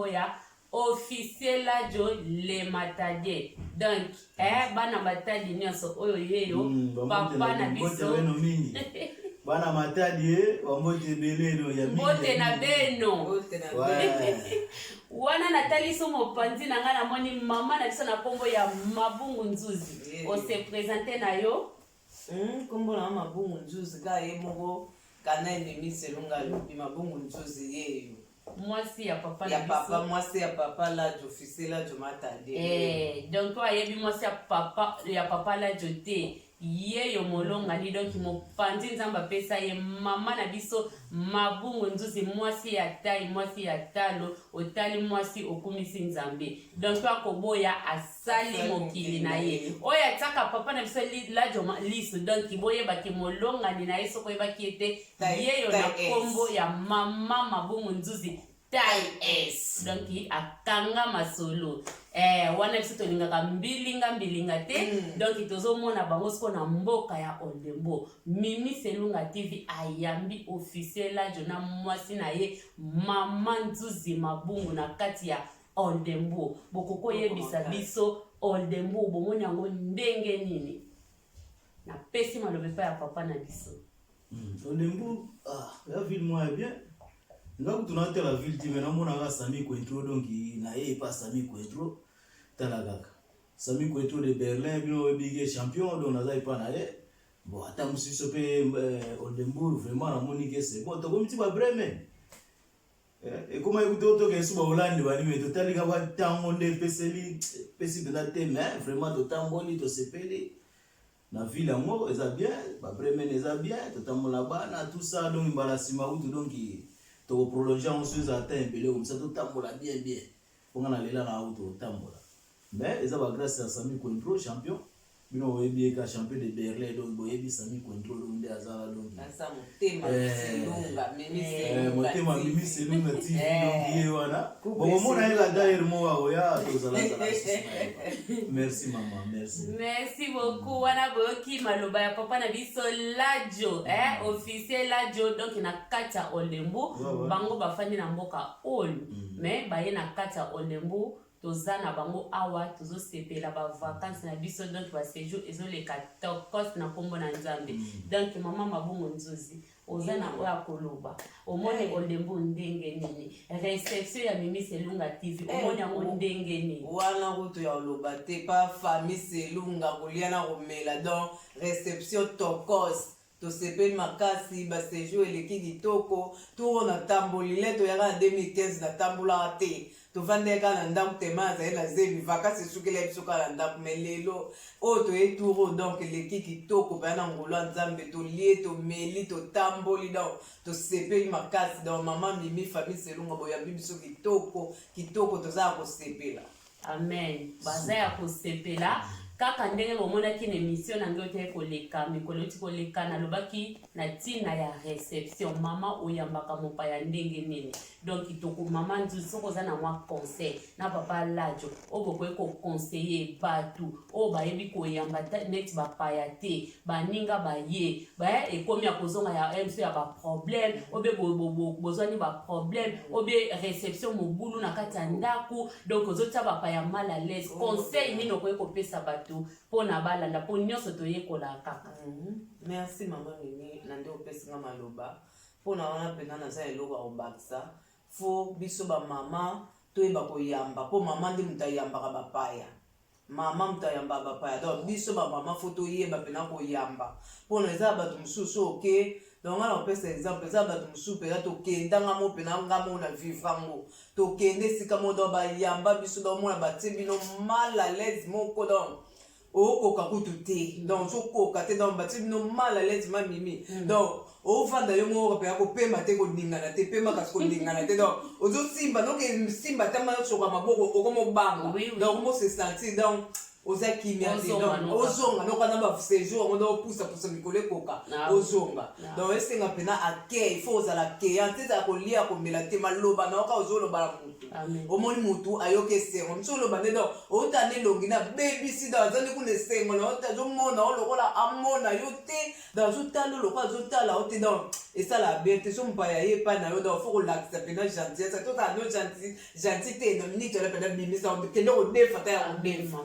Ya Officier Ladjo le Matadien. Donc, eh, bana Matadi nyonso oyo yeyo papa na biso. Beno mingi. Bana Matadi eh, bambote ebele no ya mingi. Mbote na beno. Mbote na beno. Wana natali so mopanzi na ngai, namoni mama na biso na nkombo ya Mabungu Nzuzi. Ose présenter na yo. Nkombo na Mabungu Nzuzi, kaka ye moko kana ememi Selunga alobi Mabungu Nzuzi yeyo. Mwasi ya papa ya papa, mwasi ya papa Ladjo, Officier Ladjo Matadi. Eh, donc oyo ayebi mwasi ya papa Ladjo te, ye yo molongani. Donc mopanzi Nzambe apesa ye mama na biso Mabungu Nzuzi, mwasi ya tai, mwasi ya talo. Otali mwasi, okumisi Nzambe. Donc oyo akoboya asali mokili na ye. Oyo atiaka papa na biso Ladjo lisu, donc boyebaki molongani na ye. Soki oyebaki ye te, ye yo na nkombo ya mama Mabungu Nzuzi tai s. Donc akanga masolo eh, wana biso tolingaka mbilinga mbilinga te. Donc tozomona bango siko na mboka ya Oldenbourg. Mimi Selunga TV ayambi Officier Ladjo na mwasi na ye mama Nzuzi Mabungu na kati ya Oldenbourg. Bokoki oyebisa biso Oldenbourg bomoni yango ndenge nini? Napesi maloba epai ya papa na biso. Oldenbourg, ah, ya ville moko ya bien. Nga kutu natala ville te, mais namonaka Sami Cointro. Donc na ye epa Sami Cointro, tala kaka Sami Cointro de Berlin, bino oyebi ke champion. Donc naza epa na ye. Bon, ata mosusu biso mpe Oldenbourg, vraiment namoni ke c'est bon, tokomi ti ba Bremen. Ekomaki kutu tokende so baholande banimi, totali kaka ntango nde epeseli epesi mpenza te, mais vraiment totamboli, tosepeli na ville yango, eza bien. Babremen eza bien, totambola bana, tout ça. Donc mbala nsima kutu, donc tokoprolonge yango so ezala temps ebele comme ça totambola bien bien, mponga na lela na auto totambola. Mais eza bagrâce ya Sami Cointro champion. Bino boyebi ye ka champion de Berlin, donc boyebi Sami Cointro, donc nde aza donc aza motema Selunga Mimi. Motema Mimi Selunga TV. Donc ye wana bokomona ye kadaire moko akoya, tozalazala. Merci mama, merci. Merci beaucoup. Wana boyoki maloba ya papa na biso Ladjo, eh, Officier Ladjo. Donc na kati ya Oldenbourg, bango bafandi na mboka oyo, mais baye na kati ya Oldenbourg. Toza na bango awa, tozosepela bavacance na biso. Donc baséjour ezoleka tokos na nkombo na Nzambe. Donc mama Mabongo Nzuzi, oza na oyo akoloba? Omoni Oldenbourg ndenge nini? Réception ya Mimi Selunga TV, omoni yango ndenge nini? Wana kutu ya koloba te. Pa famille Selunga, kolia na komela, donc réception tokos, tosepeli makasi, baséjour eleki kitoko. Turo natamboli le toyaka na 2015, natambolaka te, tovandaki kaka na ndako tema azali na zemi, vacances esukeli biso kaka na ndako. Mais lelo oyo toye turo, donc eleki kitoko mpenza na ngolu ya Nzambe. Tolie, tomeli, totamboli, donc tosepeli makasi. Donc mama Mimi, famille Selunga, boyambi biso kitoko kitoko, toza ya kosepela. Amen, baza ya kosepela. Kaka ndenge bomonaki na émission na ngai otaki koleka mikolo oti koleka, nalobaki na ntina ya réception. Mama, oyambaka mopaya ndenge nini? Donc toko mama Nzuzi, soki oza na mwa conseil na papa Ladjo oyo bokoki koconseiller bato oyo bayebi koyamba neti bapaya te, baninga baye baya, ekomi ya kozonga ya biso ya baproblème, obe bozwani baproblème, obe réception mobulu na kati ya ndako, donc ozotia bapaya mal à l'aise, conseil nini okoki kopesa bato mpona balanda? Mpo nyonso toyekolaka kaka. Merci mama Mimi na nde opesinga maloba. Mpona wana mpenza naza eloko ya kobakisa. Fo biso bamama toyeba koyamba, mpo mama nde moto ayambaka bapaya, mama moto ayambaka bapaya. Donc biso bamama fo toyeba mpena koyamba, mpona eza bato mosusu oke. Donc nga na kopesa exemple, eza bato mosusu mpenza tokendanga mo mpena nga mo na vivre yango, tokende esika mo, donc bayamba biso, donc omona batie bino mal à l'aise moko, donc okoka kutu te, donc ozokoka te, donc batie bino mal à l'aise. Ma Mimi, donc ovanda yo moko mpenza, kopema te, koningana te, pema kasi koningana te, donc ozosimba, donc simba ta masoka maboko, okomobanga, donc okomose sentir, donc oza kimia te. Donc ozonga noka na baséjour yango, donc opusapusa mikolo ekoka, ozonga. Donc esenga mpena akei, il faut ozala keya te, ezala kolia komela te, maloba na oka ozoloba na motu, omoni motu ayoki esengo mosu oloba nde, donc ota na elongi na bebisi, donc aza nde kuna esengo na yo te, azomona o lokola amona yo te, donc azotala lokola azotala yo te, donc Esalaka bien te so mopaya ye epai na yo, donc faut kolakisa mpena gentillesse. Tozala no gentil gentil te na minute wana mpena bimisa, kende kodefa ta ya kodefa.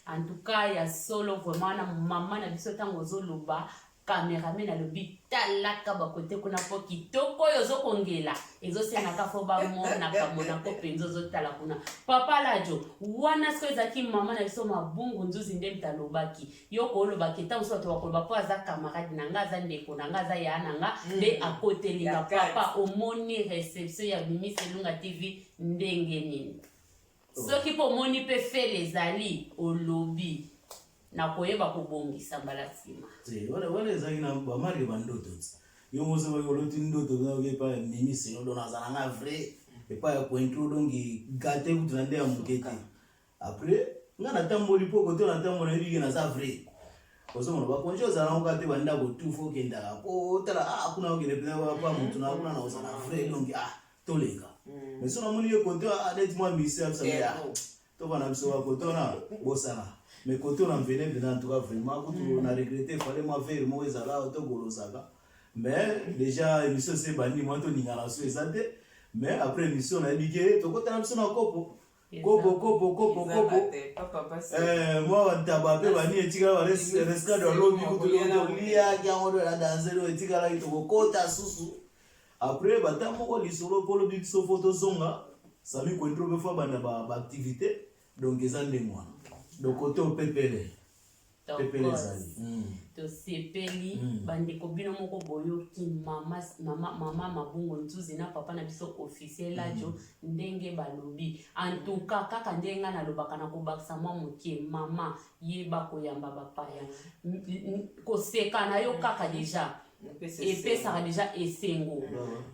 En tout cas, ya solo vraiment, na mama na biso, ntango ozoloba, cameraman alobi talaka bakote kuna, mpo kitoko oyo ozokongela ezosengaka fo bamonaka monako mpenza. Ozotala kuna, papa Lajo wana. Sikoyo ezalaki mama na biso Mabungu Nzuzi nde moto alobaki. Yo kolobaki ntango mosusu bato bakoloba mpo aza camarade na nga, aza ndeko na nga, aza ya na nga nde akotelinga. Papa, omoni réception ya Mimi Selunga TV ndenge nini? Soki mpo omoni mpe fele ezali, olobi nakoyeba kobongisa mbala nsima. Wana ezalaki na bamarke bandoto ti yo mosebaki oloti ndoto oki epai ya Mimi Selo, donc naza nanga vrai epai ya Cointro, donc gate kutu na nde ya moke te. Après nga natamboli mpo kote natambola, nayebi ke naza vrai. Ozomona bakonzi ozala nango kaka te, bandako tu fo okendaka po otala, ah, kuna okende mpenza pa motu na kuna na ozala vrai, donc ah, toleka. Mais so namoni ye kote, ah, neti mwa mise abisa, ah, tobana biso bakote wana bosala, mais kote na mvene mpenza, en tout cas vraiment kutu na regretter, fallait mwa verre moko ezala togolosaka. Mais déjà émission se ebandi, mwa toningana so eza te. Mais après émission nayebi ke tokotala biso na kopo kopo kopo kopo kopo, mwa bantaba mpe bani etikala barescade alobi kutu toliaki yango to na danser oyo etikalaki, tokokota susu après bata moko lisolo mpo lobi biso fo tozonga. Sami Cointro mpe fo abanda baactivité, donc eza ndenge wana. Donc kote opepele pepele ezali. Tosepeli. Bandeko, bino moko boyoki mama, mama, mama Mabungo Nzuzi na papa na biso officiel Lajo ndenge balobi. En tout cas, kaka ndenge ngai nalobaka na kobakisa mwa moke, mama, yeba koyamba bapaya. Koseka na yo kaka deja epesaka deja esengo.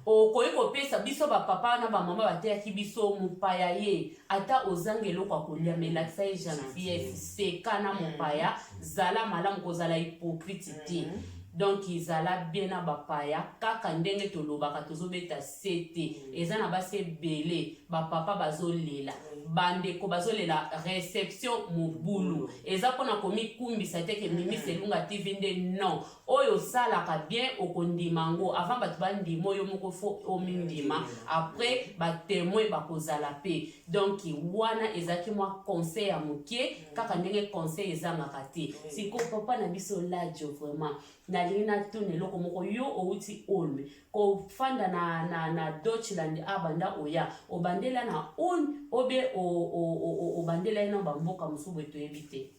Okoki kopesa biso bapapa na bamama bateyaki biso, mopaya ye ata ozanga eloko ya kolia, mais elakisa ye gentillesse. Seka na mopaya, zala malamu, kozala hypocrite te. Donc ezala bien na bapaya, kaka ndenge tolobaka, tozobeta se te. Eza na basi ebele, bapapa bazolela, bandeko bazolela, réception mobulu. Eza mpona komikumbisa te ke Mimi Selunga TV nde non. Oyo osalaka bien, okondima yango. Avant bato bandima, oyo moko fo omindima, après batémoin bakozala mpe. Donc wana ezalaki mwa conseil ya moke, kaka ndenge conseil ezangaka te. Sikoyo papa na biso Lajo, vraiment nalingi natuna eloko moko. Yo outi Ulm, kofanda na Deutschland, abanda oya obandela na Ulm obe obandela ye na bamboka mosusu boye toyebi te?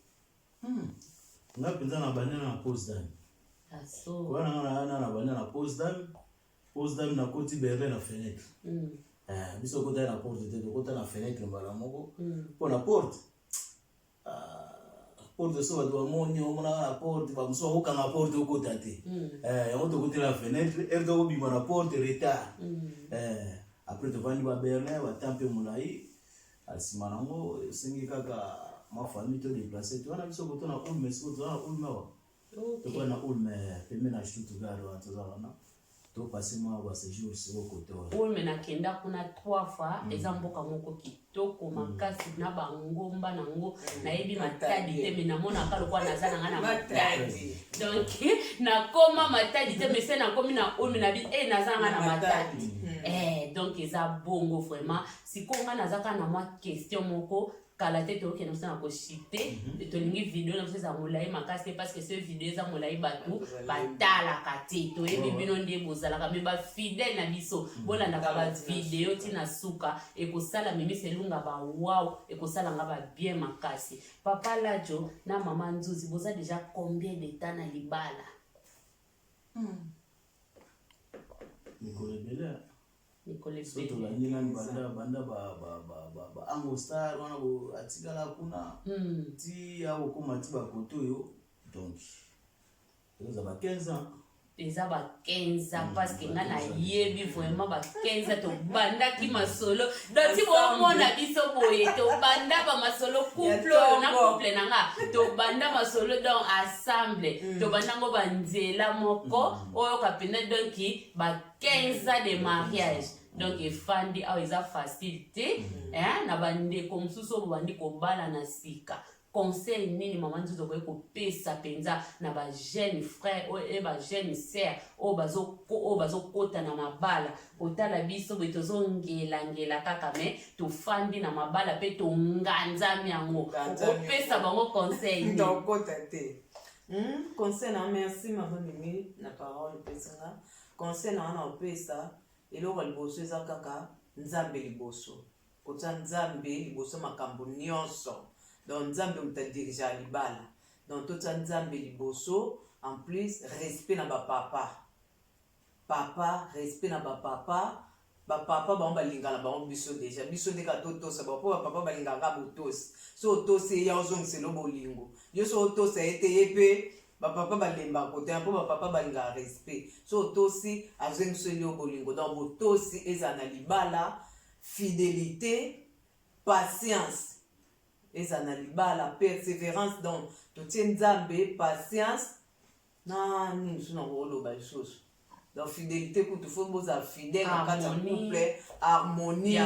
Nga mpenza na bandela na Potsdam. Wana nga na bandela na Potsdam. Potsdam, nakoti Berlin na fenêtre. Biso okota na porte te, tokota na fenêtre mbala moko mpo na porte, porte so bato bamoni, omonaka na porte, bamosusu bakokanga porte, okota te. Yango tokotela na fenêtre, ere tokobima na porte, retard. Après tovandi ba Berlin batan mpe molai. Nsima nango esengi kaka ma famille to déplace, toza na biso koto na Ulm. Siko toza na Ulm awa, tokoya na Ulm pembe na Stuttgart wana, toza wana, topase mwa baséjour siko kote wana. Ulm, nakenda kuna trois fois. Eza mboka moko kitoko makasi na bangomba nango. Nayebi Matadi te, mais namonaka lokola naza na nga na Matadi. Donc nakoma Matadi te, mais se nakomi na Ulm nabi e naza nga na Matadi. Donc eza bongo vraiment. Sikoyo nga naza kaka na mwa question moko. Kala te tokende biso na koshite. Tolingi video na biso eza molai makasi te, parce que ce video eza molai, bato batalaka te. Toyebi bino nde bozalaka mais bafidèle na biso, bolandaka bavideo ntina suka. Ekosala Mimi Selunga bawow, ekosala nga babien makasi. Papa Lajo na mama Nzuzi, boza déjà combien de temps na libala? Mikolo ebele. Mikolo So ebele. Tolandi nani, banda ba Ango Star wana atikala kuna ti akokóma ti bakote oyo, donc eza ba 15 ans. Eza ba 15 ans, parce que nga nayebi vraiment ba 15 ans tobandaki masolo. Donc ti bomona biso boye, tobanda bamasolo couple oyo na couple na nga, tobanda masolo donc ensemble, tobanda yango banzela moko oyoka mpenza. Donc ba 15 ans de mariage, donc efandi awa, eza facile te, hein, na bandeko mosusu oyo bobandi kobala na sika. Conseil nini mama Nzuzi okoki kopesa mpenza na ba jeune frère oyo e ba jeune sœur oyo oyo bazokota na mabala, kotala biso boye tozongelangela kaka, me tofandi na mabala mpe tonganzami yango, okopesa bango conseil nini? Tokota te. Conseil na, merci mama Mimi na parole opesinga. Conseil na wana opesa, eloko ya liboso eza kaka Nzambe liboso, kotia Nzambe liboso makambo nyonso. Donc Nzambe moto adirigea libala, donc totia Nzambe liboso. En plus, respect na bapapa, papa, respect na bapapa. Bapapa bango balingaka na bango biso déjà, biso nde kaka totosa bango, mpo bapapa balingaka botosi. So otosi, eya ozongisela bolingo. Yo so otosa ye te, ye mpe bapapa balembaka kotaya, mpo bapapa balingaka respect. So otosi, azongiseli yo bolingo. Donc botosi ezala na libala, fidélité, patience ezala na libala, persévérance. Donc totie Nzambe, patience na nini mosusu na koloba lisusu? Donc fidélité kutu, faut bozala fidèle na kati ya couple, harmonie,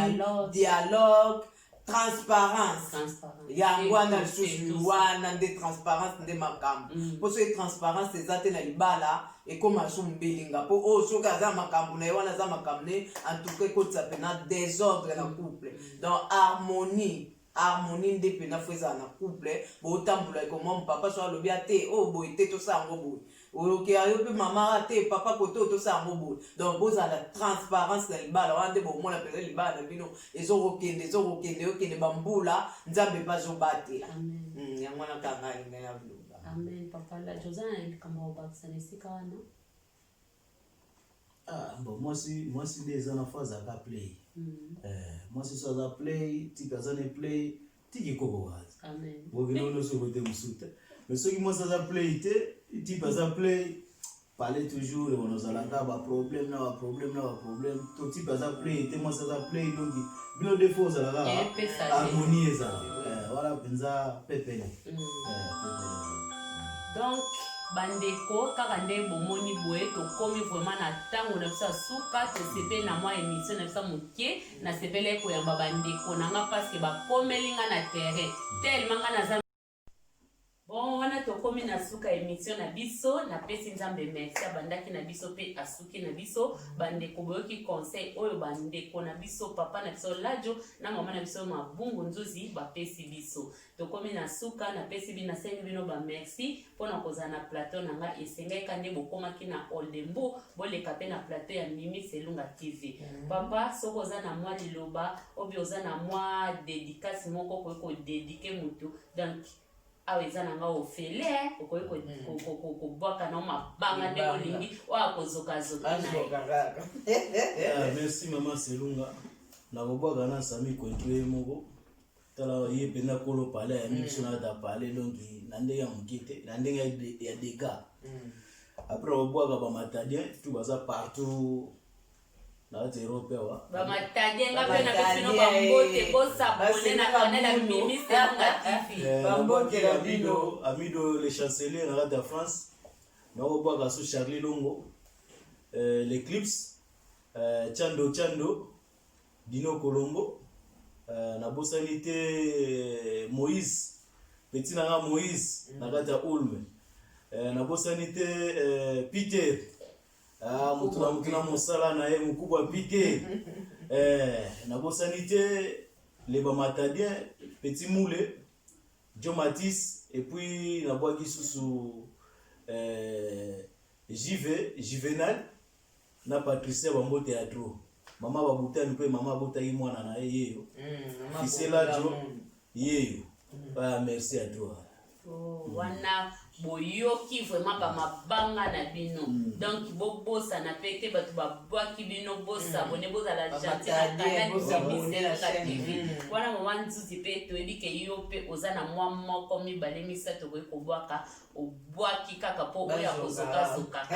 dialogue, transparence. Yango wana lisusu wana nde transparence nde makambo, mpo soki transparence eza te na libala, ekóma so mbelinga, mpo oyo soki aza makambo na ye wana, aza makambo ne, en tout cas ekotisa mpena désordre na couple. Donc harmonie, harmonie nde mpena faut ezala na couple. Botambola ekoma papa so alobi ate oyo boye te, tosala yango boye, oyokeya yo mpe mama te, papa kote oyo tosala yango boye. Donc bozala transparence na libala wana nde bomona mpenza libala na bino ezokokende, ezokokende, okende bambula, Nzambe mpe azobatela. Yango wana kaka ngai ngai naloba. Amen. Papa Lajo, oza na likambo ya kobakisa na esika wana? Ah, bon, mwasi, mwasi nde eza na faut azalaka play. Mwasi so aza play, type aza ne play, tiki koko kaza bokende nyonso kote mosusu te. Mais soki mwasi aza play te, type aza play, parler toujours wana ozalaka baproblème na baproblème na baproblème. To type aza play te, mwasi aza play, donc bino deux fois ozalaka harmonie ezala wana mpenza pepele. Pepele. Donc bandeko, kaka nde bomoni boye, tokomi vraiment na ntango na biso ya suka. Tosepeli na mwa émission na biso ya moke. Nasepeli koyamba bandeko na nga parce que bakomeli nga na terrain tellement nga naza bon. Wana tokomi na suka émission na biso. Napesi Nzambe merci, abandaki na biso mpe asuki na biso. Bandeko, boyoki conseil oyo bandeko na biso, papa na biso Lajo na mama na biso Mabungu Nzuzi bapesi biso. Tokomi na suka. Napesi bino, nasengi bino bamerci mpona kozala na plateau na nga. Esengaki nde bokomaki na Oldenburg, boleka mpe na plateau ya Mimi Selunga TV. Papa, soki oza na mwa liloba obi oza na mwa dédicace moko okoki kodédiquer motu, donc awa eza na nga ofele, okoki kobwaka na mabanga ndenge olingi, oyo akozokazoki na ye. Merci mama Selunga. Nakobwaka na Sami Kwentro ye moko. Tala ye mpenza kolo pale, ayambi biso na kati ya pale, donc na ndenge ya moke te, na ndenge ya dégâts. Après obwaka bamatadien tout baza partout na kati Europe awa. Bamatadien, nga mpe napesi bino bambote. Bos'abonner na canal ya Mimi Selunga TV. Bambote na bino. Amido le chancelier na kati ya France. Nakobwaka so Charlie Longo, l'Eclipse, Chando Chando, Dino Colombo, nabosani te Moïse, petit na nga Moïse na kati ya Ulm, nabosani te Peter, motu na motu na mosala na ye, mokubwa Peter, nabosani te le bamatadien, petit Moule, Joe Matis, et puis nabwaki susu Jive Juvenal na Patricia. Bambote ya trop. Mama babutani mpe mama abotaki mwana na ye yeyo Fisela Jo yeyo. Ah, merci à toi. Oh, wana boyoki vraiment bamabanga na bino. Donc bobosana mpe te, bato babwaki bino, bos'abonner, bozala gentil na canal Mimi TV. Wana mama Nzuzi mpe toyebi ke yo mpe oza na mwa moko, mibale, misato okoki kobwaka, obwaki kaka mpo oyo akozokazoka.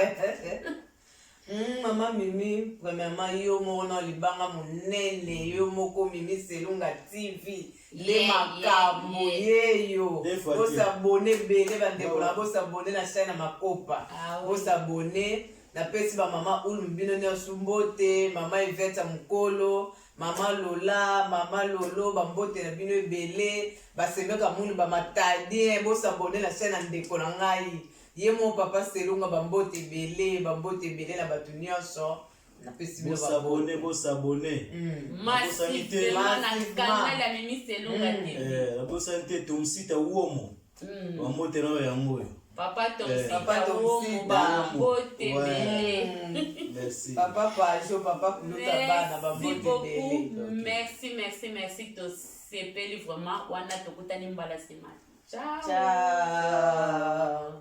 Mama Mimi, premièrement yo moko na libanga monene, yo moko Mimi Selunga TV nde makambo yeyo. Bos'abonner ebele bandeko na, bos'abonner na chaîne ya Makopa. Bos'abonner. Napesi bamama Ulm bino nyonso mbote, mama Ivete ya mokolo. Mama Lola, mama Lolo, bambote na bino ebele, basemeka munu ba matadien, bosabone na chaîne ya ndeko na ngai ye moko papa Selunga, bambote ebele, bambote ebele na bato nyonso, napesi bino bosabone, bosabone massivement na canal ya Mimi Selunga TV. Nabosani te Tomsita Uomo, bambote na oyo yango oyo. Papa Tomsita. Papa Uomo, Tomsita. bambote ebele. Merci. Papa Pajo, papa Kuluta bana, Merci bambote beaucoup. ebele. Merci, merci, merci. Tosepeli vraiment. Wana tokutani mbala nsima. Ciao. Ciao.